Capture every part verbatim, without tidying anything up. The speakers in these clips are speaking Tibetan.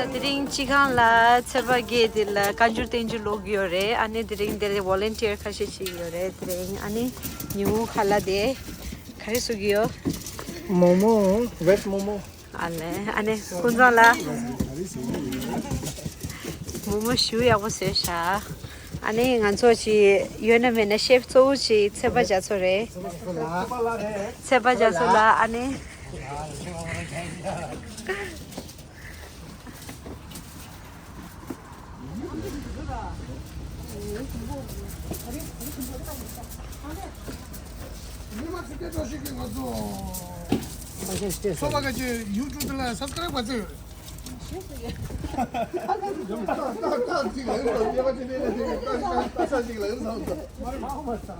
དེ་རིང་སྤྱི་ཁང་ལ་ཚོད་དཔག་བརྒྱད་དེ་ལ་བཀའ་འགྱུར་བསྟན་འགྱུར་ཀློག་གི་ཡོད་རེད། ཨ་ནི་དེ་རིང་འདིར་ཝོ་ལན་ཊི་ཡར་ཁ་ཤས་ཤིག་ཡོད་རེད། དེ་རིང་ཨ་ནི་ཉི་ཧོང་ཁ་ལག་དེ་ག་རེ་བཟོ་གི་ཡོད། མོག་མོག་ཝེཇ་མོག་མོག་ཨ་ལས། ཨ་ནི་ཀུན་བཟང་ལགས་མོག་མོག་ཞེ་པོ་ཡག་པོ་བཟོས་ཤག་ཨ་ནི་ང་ཚོ་ཅིག་ཡོད་ན་མེད་ན་ཤེཕ་གཙོ་བོ་ཅིག་ཚེ་དཔག་རྒྱ་མཚོ་རེད། ཚེ་དཔག་རྒྱ་མཚོ་ལགས། ཨ་ནི། ཉི་མ་ཚེ་བརྟན་བཀྲ་ཤིས་བདེ་ལེགས། ང་ཚོ་ཚོགས་པ་ཁ་ཆེ་ཡུ་ཊུབ་དེ་ལ་སབ་སི་ཀ་རེབ་ག་ཚོད་ཡོད་རེད། ཏག་ཏག་ཅིག་ལ་ཡོད་རེད། ཏག་ཏག་ཅིག་ལ་ཡོད་རེད། མ་རེད།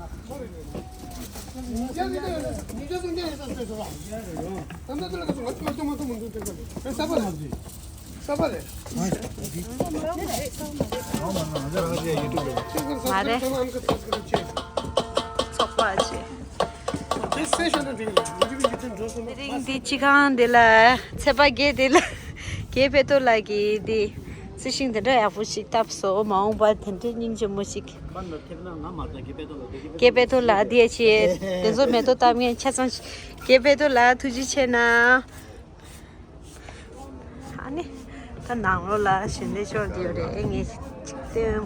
ཚོགས་པ་ཆེ། དེ་རིང་འདི་སྤྱི་ཁང་འདི་ལ་ཚེས་པ་བརྒྱད་དེ་ལ་རྒན་ཕེ་ཏོ་ལགས་ཀྱིས་འདི་རྩི་ཤིང་དེ་འདྲ་ཡག་པོ་ཞིག་བཏབ་སོང་། མ་འོངས་པར་དེ་འདྲའི་སྙིང་རྗེ་མོ་ཞིག་རྒན་ཕེ་ཏོ་ལགས་འདི་ཡ་ཆེ། དེ་ཚོ་མེ་ཏོག་བཏབ་མཁན་ཆ་ཚང་རྒན་ཕེ་ཏོ་ལགས་ཐུགས་རྗེ་ཆེ་གནང་། ཨ་ནི། ད་ནང་ལོགས་ལ་ཞལ་འདོན་ཤོར་འདི་ཡོད་རེད། ཨེ་ངས་ཅིག་སྟོན།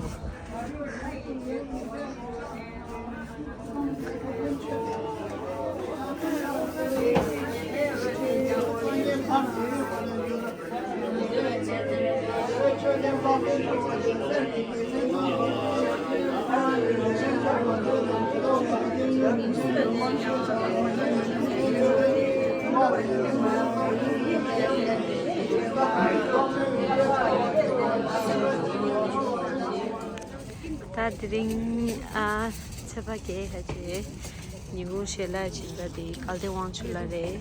ད་དེ་རིང་ཨ་ཚེས་པ་བརྒྱད་ཁ་ཆེ་ཉིན་གུང་ཞལ་ལག་བྱིན་པ་དེ་དཀའ་ལྡན་དབང་ཕྱུག་ལགས་རེད།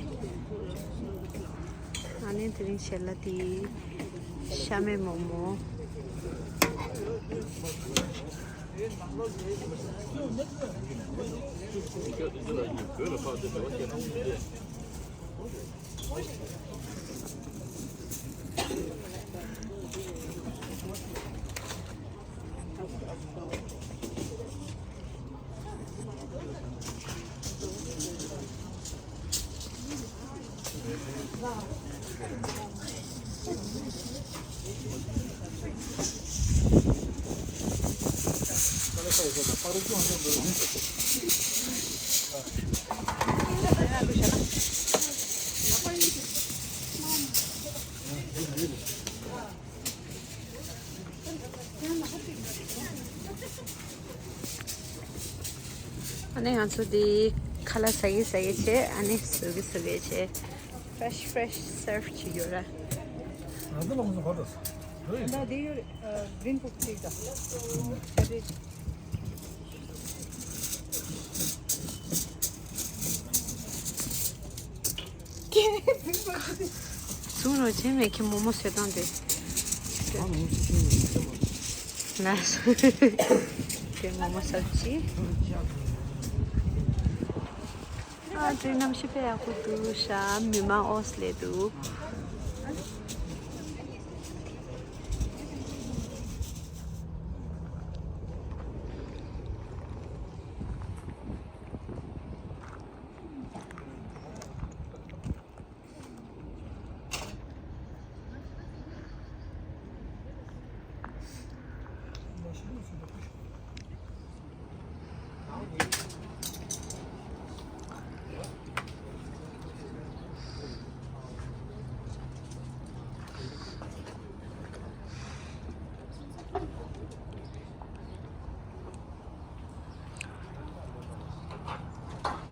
ཨ་ནི་དེ་རིང་ཞལ་ལག་དེ་ཤ་མེད་མོག་མོག་ཨ་ནི་ང་ཚོ་འདི་ཁ་ལག་ཟ་གི་ཟ་གི་བྱས། ཨ་ནི་བཟོ་གི་བཟོ་གི་བྱས། Fresh fresh serve བྱེད་ཡོད་ར། ང་ཚོ་ལ་ང་ཚོ་ག་འདྲ་ཟ། ད་དེ་ཡོད་རེད། green cook ཅིག་དང་། བཟུང་རོགས་བྱེད་མེད་ཁྱེད་མོག་མོག་བཟོས་སྟངས་དེ། ལགས་སོ། དེ་མོག་མོག་སབ་ཅི། ཨ་དེ་གནམ་གཤིས་དཔེ་ཡག་པོ་འདུག་ཤག་མི་མང་ཨོ་སི་ལེ་འདུག